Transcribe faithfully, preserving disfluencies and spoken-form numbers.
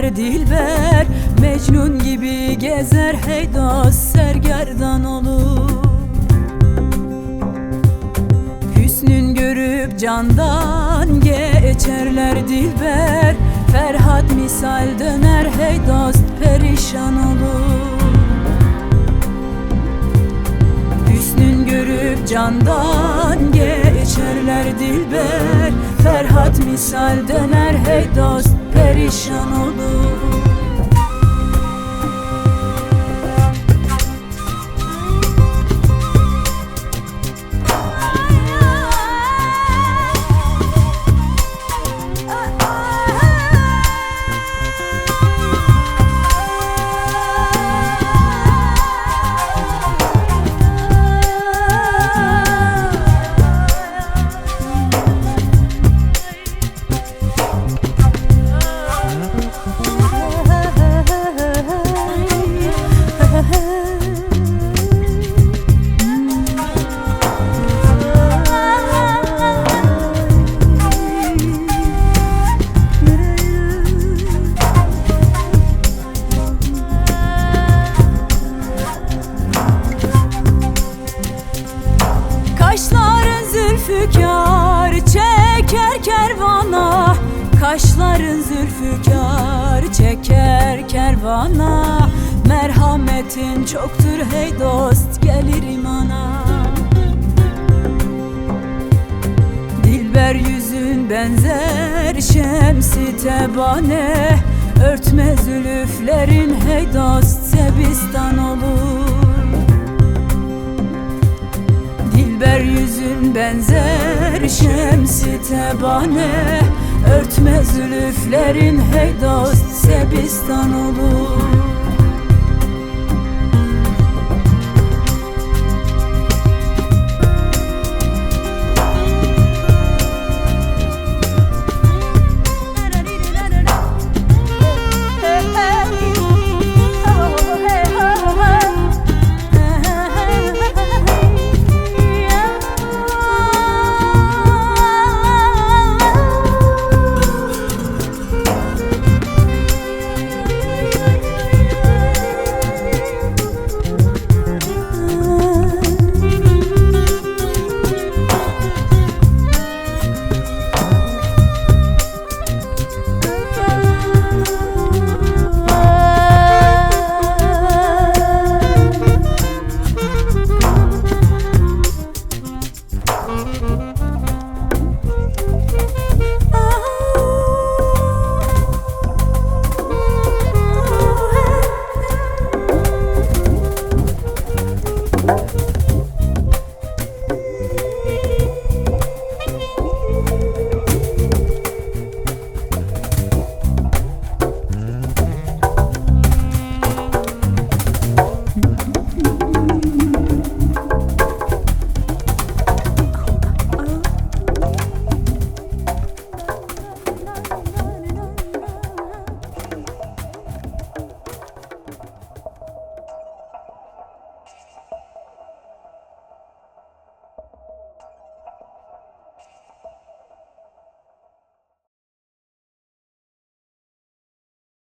Dilber Mecnun gibi gezer, hey dost, sergerdan olur. Hüsnün görüp candan geçerler dilber, Ferhat misal döner, hey dost, perişan olur. Hüsnün görüp candan geçerler dilber, Ferhat misal döner, hey dost, perişan olur. Kaşların zülfikar çeker kervana, kaşların zülfikar çeker kervana, merhametin çoktur hey dost, gelir imana. Dilber yüzün benzer şemsi tebane, örtme zülüflerin hey dost, sebistan olur. Dilber yüzün benzer şemsi tebane, örtme zülüflerin hey dost, sebistan olur.